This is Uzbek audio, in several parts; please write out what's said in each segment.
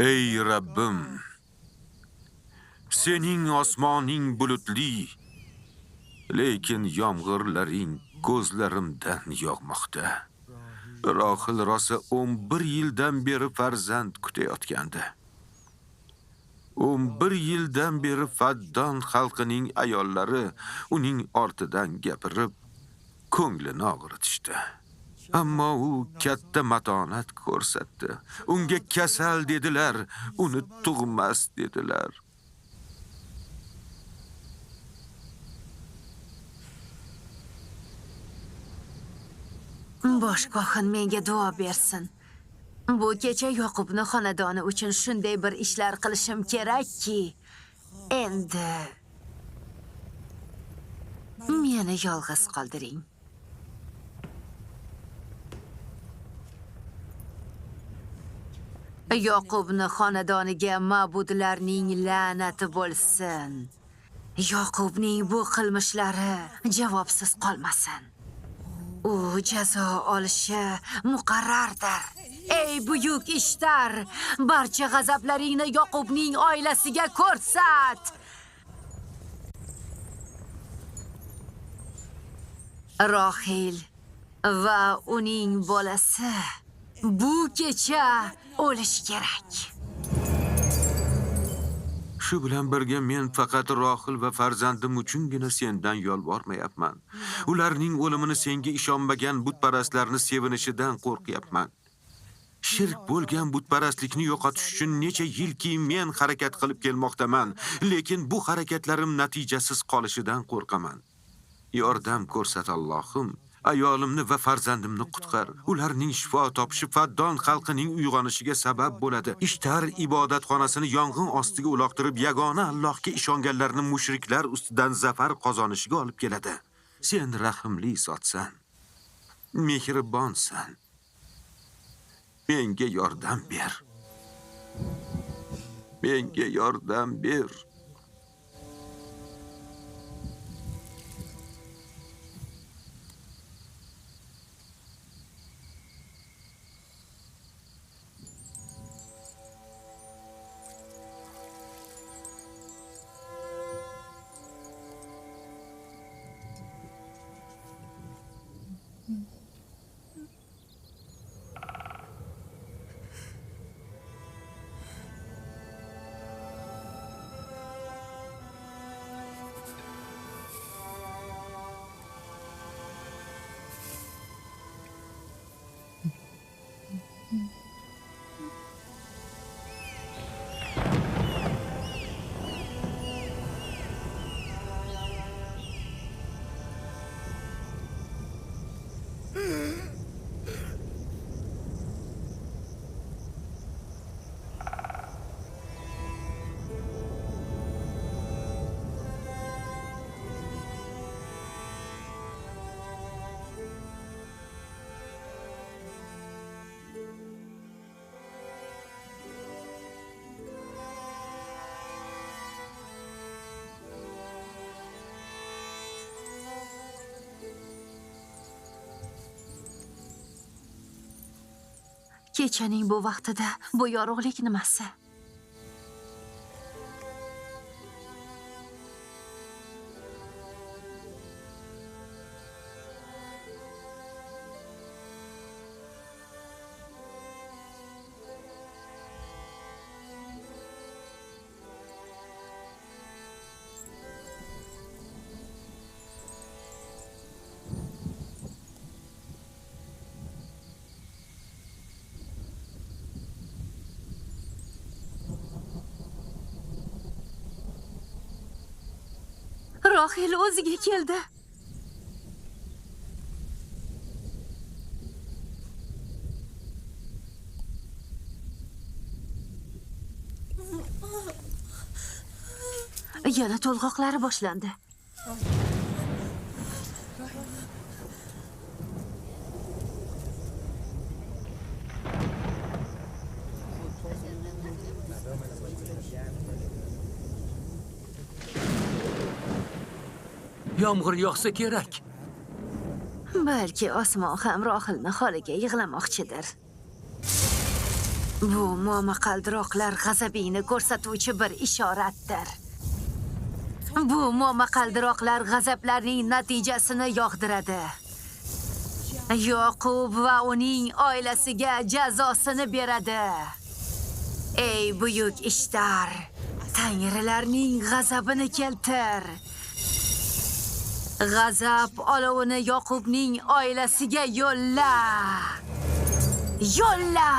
Ey Rabbim, sening osmoning bulutli, lekin yomg'irlaring ko'zlarimdan yog'moqda. Rohil rosa 11 yildan beri farzand kutayotgandi. 11 yildan beri Faddon xalqining ayollari uning ortidan gapirib, ko'nglini og'ritishdi. Ammo u katta matonat ko'rsatdi. Unga kasal dedilar, uni tug'mas dedilar. Bosh kohin menga duo bersin. Bu kecha Yoqubni xonadoni uchun shunday bir ishlar qilishim kerakki, endi meni yolg'iz qoldiring. Yoqubni xonadoniga ma'budlarning la'nati bo'lsin. Yoqubning bu qilmishlari javobsiz qolmasin. U jazo olishi muqarrardir. Ey buyuk Ishtar, barcha g'azablaringni Yoqubning oilasiga ko'rsat. Rohil va uning bolasi bu kecha o'lish kerak. Shu bilan birga men faqat Rohil va farzandim uchungina sendan yolvormayapman. Ularning o'limini senga ishonmagan butparastlarni sevinishidan qo'rqyapman. Shirk bo'lgan butparastlikni yo'qotish uchun necha yilki men harakat qilib kelmoqdaman, lekin bu harakatlarim natijasiz qolishidan qo'rqaman. Yordam ko'rsat Allohim, ayolimni va farzandimni qutqar. Ularning shifo topishi Faddon xalqining uyg'onishiga sabab bo'ladi. Ishtar ibodatxonasini yong'in ostiga uloqtirib, yagona Allohga ishonganlarni mushriklar ustidan zafar qozonishiga olib keladi. Sen rahimli zotsan, mehribonsan. Menga yordam ber. Menga yordam ber. Kechaning bu vaqtida bu yorug'lik nimasi? Rohil o'ziga keldi. Yana to'lg'oqlari boshlandi. Yomg'ir yog'sa kerak. Balki osmon ham Rohilni holiga yig'lamoqchidir. Bu momaqaldiroqlar g'azabingni ko'rsatuvchi bir ishoratdir. Bu momaqaldiroqlar g'azablarning natijasini yog'diradi. Yoqub va uning oilasiga jazosini beradi. Ey buyuk Ishtar, tangrilarning g'azabini keltir. G'azab olovini Yoqubning oilasiga yo'lla. Yo'lla!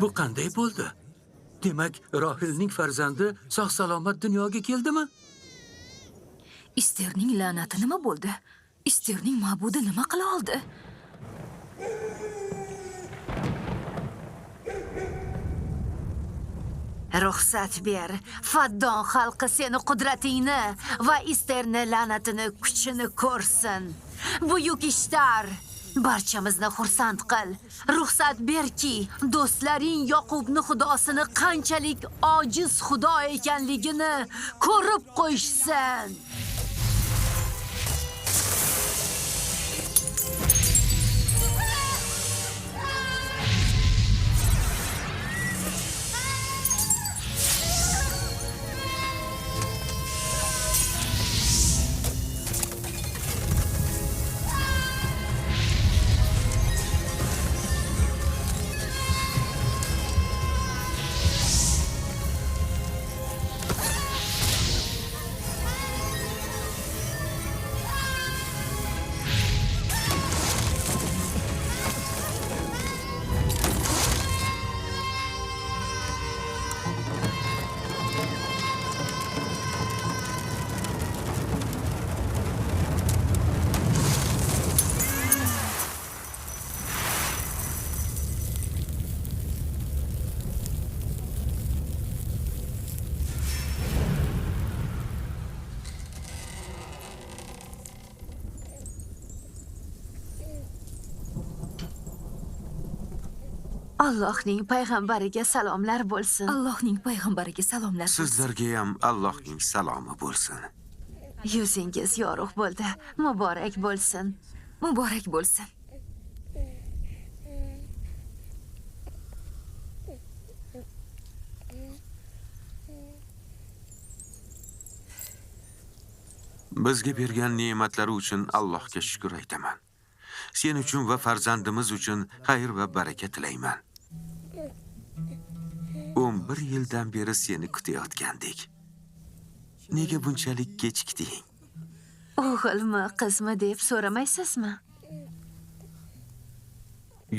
Bu qanday bo'ldi? Demak, Rohilning farzandi sog' salomat dunyoga keldimi? Isterning la'nati nima bo'ldi? Isterning ma'budi nima qila oldi? Ruxsat ber. Faddon xalqi seni qudratingni va Isterni la'natini kuchini ko'rsin. Buyuk Ishtar, barchamizni xursand qil. Ruxsat berki, do'stlaring Yoqubni xudosini qanchalik ojiz xudo ekanligini ko'rib qo'yishsin. Allohning payg'ambariga salomlar bo'lsin. Allohning payg'ambariga salomlar bo'lsin. Sizlarga ham Allohning salomi bo'lsin. Yuzingiz yorug' bo'ldi. Muborak bo'lsin. Muborak bo'lsin. Bizga bergan ne'matlari uchun Allohga shukr aytaman. Sen uchun va farzandimiz uchun xayr va baraka tilayman. 11 yildan beri seni kutayotgandik. Nega bunchalik kechikding? O'g'ilmi, qizmi deb so'ramaysizmi?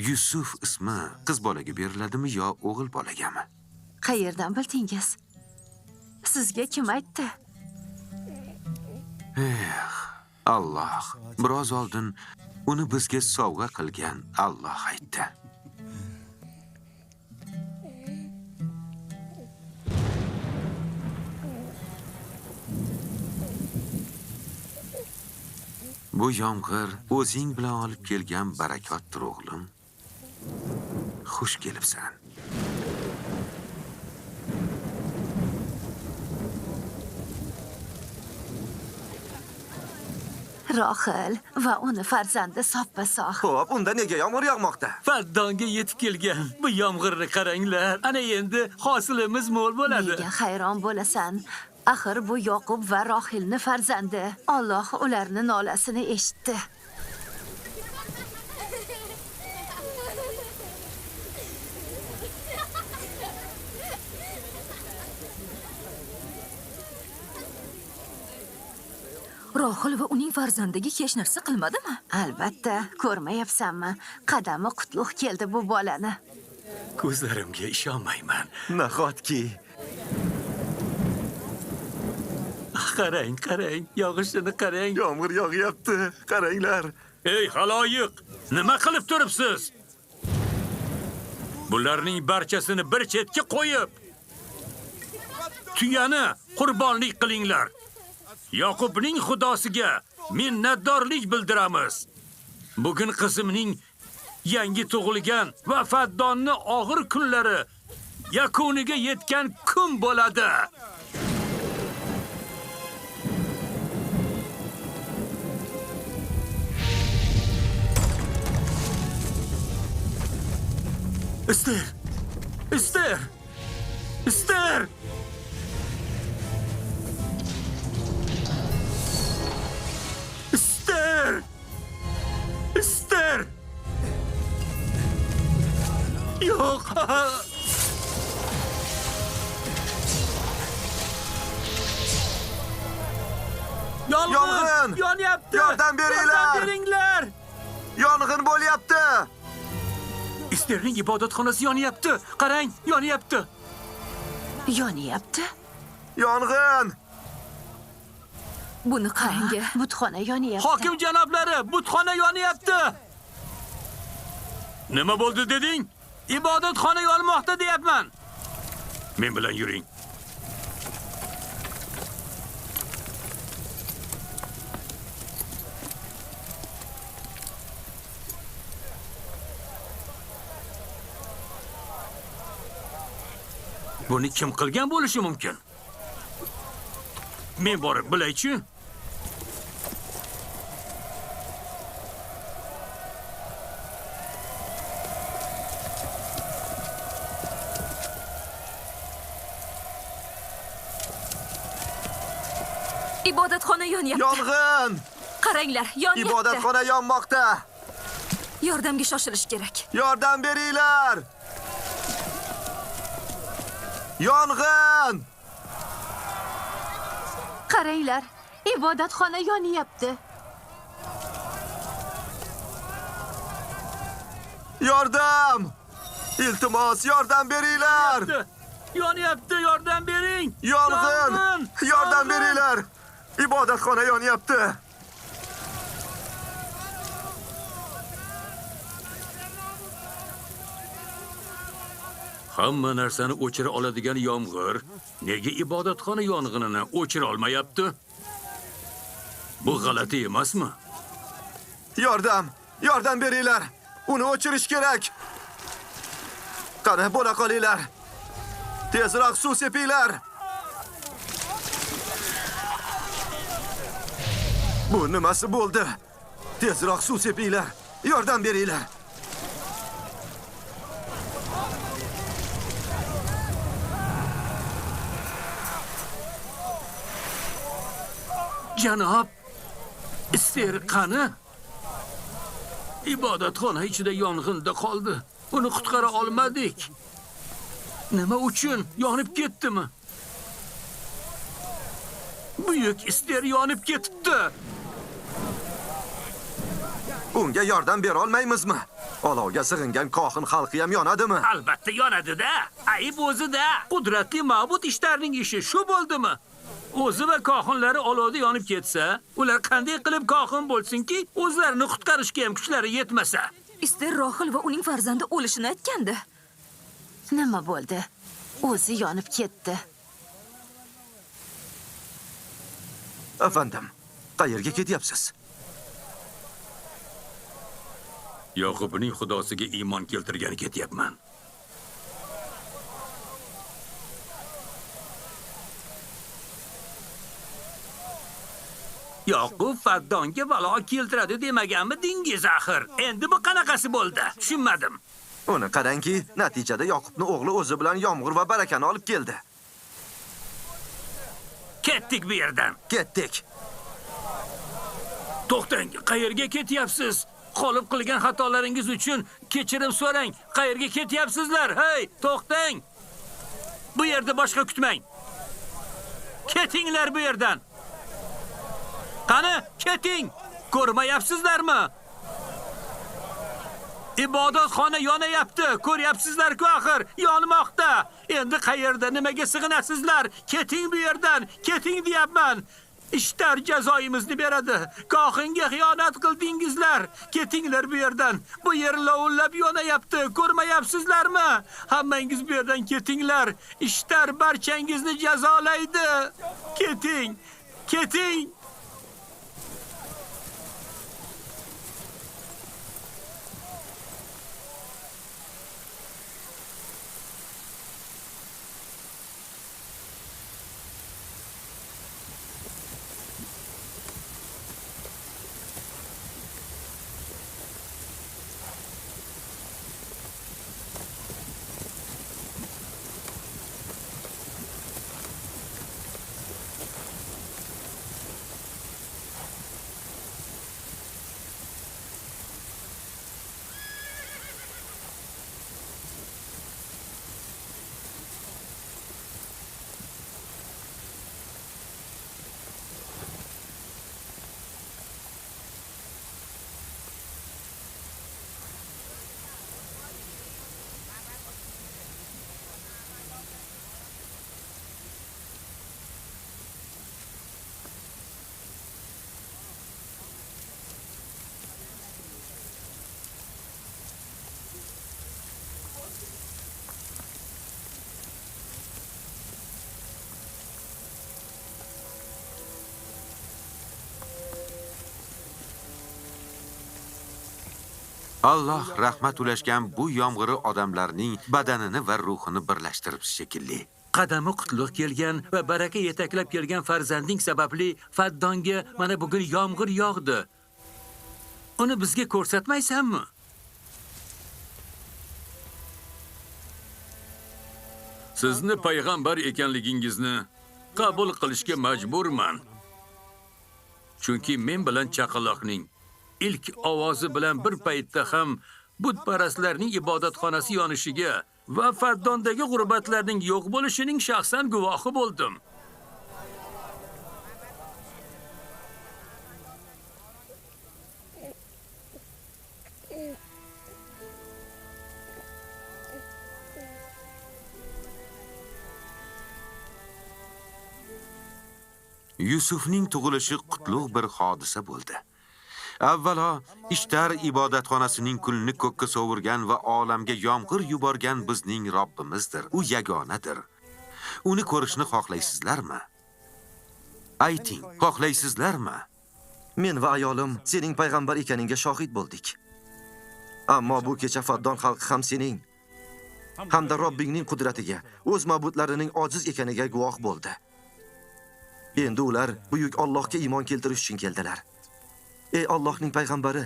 Yusuf ismi qiz bolaga beriladimi yo o'g'il bolagami? Qayerdan bildingiz? Sizga kim aytdi? Alloh biroz oldin uni bizga sovg'a qilgan Alloh aytdi. Bu yomg'ir o'zing bilan olib kelgan barakotdir, o'g'lim. Xush kelibsan. Rohil va uni farzandi soppa-sog'. Xo'p, unda nega yomg'ir yog'moqda? Faddonga yetib kelgan bu yomg'irni qaranglar. Ana endi hosilimiz mo'l bo'ladi. Nega hayron bo'lasan? Axir bu Yoqub va Rohilni farzandi. Alloh ularni nolasini eshitdi. Rohil va uning farzandiga hech narsa qilmadimi? Albatta, ko'rmayapsanmi? Qadami qutlug' keldi bu bolani. Ko'zlarimga ishonmayman. Nahotki Qarang, qarang, yog'ishini qarang. Yomg'ir yog'yapti. Qaranglar. Ey xaloyiq, nima qilib turibsiz? Bularning barchasini bir chetga qo'yib, tuyani qurbonlik qilinglar. Yoqubning xudosiga minnatdorlik bildiramiz. Bugun qizimning yangi tug'ilgan va Faddonni og'ir kunlari yakuniga yetgan kun bo'ladi. Ester! Ester! Ester! Ester! Ester! Yo'q! Yong'in! Yong'in! Yonyapti! Yordam beringlar! Yordam beringlar! Yong'in bo'lyapti. Esterning ibodatxonasi yonyapti. Qarang, yonyapti. Yonyapti? Yong'in! Buni qarang. Butxona yonyapti. Hokim janoblari, butxona yonyapti. Nima bo'ldi deding? Ibodatxona yonmoqda deyapman. Men bilan yuring. Buni kim qilgan bo'lishi mumkin? Men borib bilay-chi. Ibodatxona yonyapti. Yong'in! Qaranglar, yonyapti. Ibodatxona yonmoqda. Yordamga shoshilish kerak. Yordam beringlar! Yong'in! Qaranglar, ibodatxona yonyapti. Yordam! Iltimos, yordam beringlar! Yonyapti, yordam bering! Yong'in! Yordam beringlar! Ibodatxona yonyapti. Hamma narsani o'chira oladigan yomg'ir nega ibodatxona yong'inini o'chira olmayapti? Bu g'alati emasmi? Yordam! Yordam beringlar! Uni o'chirish kerak. Qani, bo'la qolinglar. Tezroq suv sepinglar. Bu nimasi bo'ldi? Tezroq suv sepinglar. Yordam beringlar. Janob, Ester qani? Ibodatxona ichida yong'inda qoldi. Uni qutqara olmadik. Nima uchun? Yonib ketdimi? Buyuk Ester yonib ketibdi. Unga yordam bera olmaymizmi? Olovga sig'ingan kohin xalqi ham yonadimi? Albatta yonadi-da. Ayib o'zida. Qudratli ma'bud ishlarning ishi shu bo'ldimi? O'zi va kohinlari olovda yonib ketsa, ular qanday qilib kohin bo'lsinki, o'zlarini qutqarishga ham kuchlari yetmasa? Ester Rohil va uning farzandi o'lishini aytgandi. Nima bo'ldi? O'zi yonib ketdi. Afandim, qayerga ketyapsiz? Yoqubning xudosiga iymon keltirgani ketyapman. Yoqub Faddonga balo keltiradi demaganmi dingiz axir? Endi bu qanaqasi bo'ldi? Tushunmadim. Uni qarangki, natijada Yoqubning o'g'li o'zi bilan yomg'ir va barakani olib keldi. Ketdik bu yerdan. Ketdik. To'xtang, qayerga ketyapsiz? Qolib qilgan xatolaringiz uchun kechirim so'rang. Qayerga ketyapsizlar? Hey, to'xtang. Bu yerda boshqa kutmang. Ketinglar bu yerdan. Qani, keting. Ko'rmayapsizlarmi? Ibodatxona yonayapti, ko'ryapsizlar-ku axir, yonmoqda. Endi qayerda nimaga sig'inasizlar? Keting bu yerdan, keting deyapman. Ishtar jazoyimizni beradi. Kohinga xiyonat qildingizlar. Ketinglar bu yerdan. Bu yer lovullab yonayapti, ko'rmayapsizlarmi? Hammangiz bu yerdan ketinglar. Ishtar barchangizni jazolaydi. Keting, keting. Alloh rahmat ulashgan bu yomg'iri odamlarning badanini va ruhini birlashtirib shekilli. Qadami qutlug' kelgan va baraka yetaklab kelgan farzanding sababli Faddonga mana bugun yomg'ir yog'di. Uni bizga ko'rsatmaysanmi? Sizni payg'ambar ekanligingizni qabul qilishga majburman. Chunki men bilan chaqaloqning ilk ovozi bilan bir paytda ham butparastlarning ibodatxonasi yonishiga va Faddondagi g'urbatlarning yo'q bo'lishining shaxsan guvohi bo'ldim. Yusufning tug'ilishi qutlug' bir hodisa bo'ldi. Avvalo, Ishtar ibodatxonasining kulini ko'kka sovurgan va olamga yomg'ir yuborgan bizning Robbimizdir. U yagonadir. Uni ko'rishni xohlaysizlarmi? Ayting, xohlaysizlarmi? Men va ayolim sening payg'ambar ekaningga shohid bo'ldik. Ammo bu kecha Faddon xalqi ham sening hamda Robbingning qudratiga, o'z ma'budlarining ojiz ekaniga guvoh bo'ldi. Endi ular buyuk Allohga iymon keltirish uchun keldilar. Ey Allohning payg'ambari!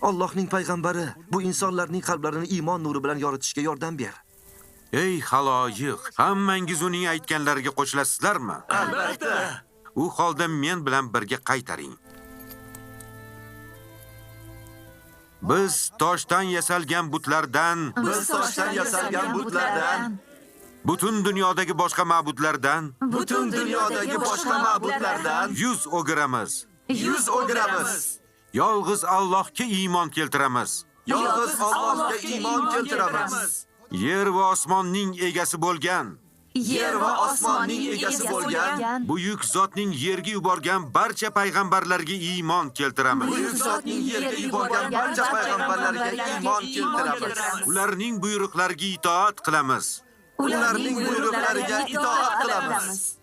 Allohning payg'ambari, bu insonlarning qalblarini iymon nuri bilan yoritishga yordam ber. Ey xaloyiq, hammangiz uning aytganlariga qo'shilasizlarmi? Albatta. U holda men bilan birga qaytaring. Biz toshdan yasalgan butlardan, Biz toshdan yasalgan butlardan, butun dunyodagi boshqa ma'budlardan, butun dunyodagi boshqa ma'budlardan yuz o'giramiz. Yuz o'giramiz. Yolg'iz Allohga iymon keltiramiz. Yolg'iz Allohga iymon keltiramiz. Yer va osmonning egasi bo'lgan, Yer va osmonning egasi bo'lgan buyuk zotning yerga yuborgan barcha payg'ambarlarga iymon keltiramiz. Buyuk zotning yerga yuborgan barcha payg'ambarlarga iymon keltiramiz. Ularning buyruqlariga itoat qilamiz. Ularning buyruqlariga itoat qilamiz.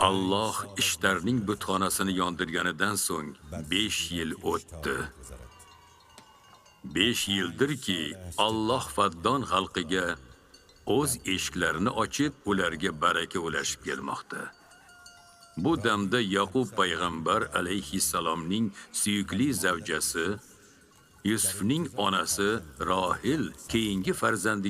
Alloh Ishtarning butxonasini yondirganidan so'ng 5 yil o'tdi. 5 yildirki, Alloh Faddon xalqiga o'z eshiklarini ochib, ularga baraka ulashib kelmoqda. Bu damda Yaqub payg'ambar alayhissalomning suyukli zavjasi Yusufning onasi Rohil keyingi farzandi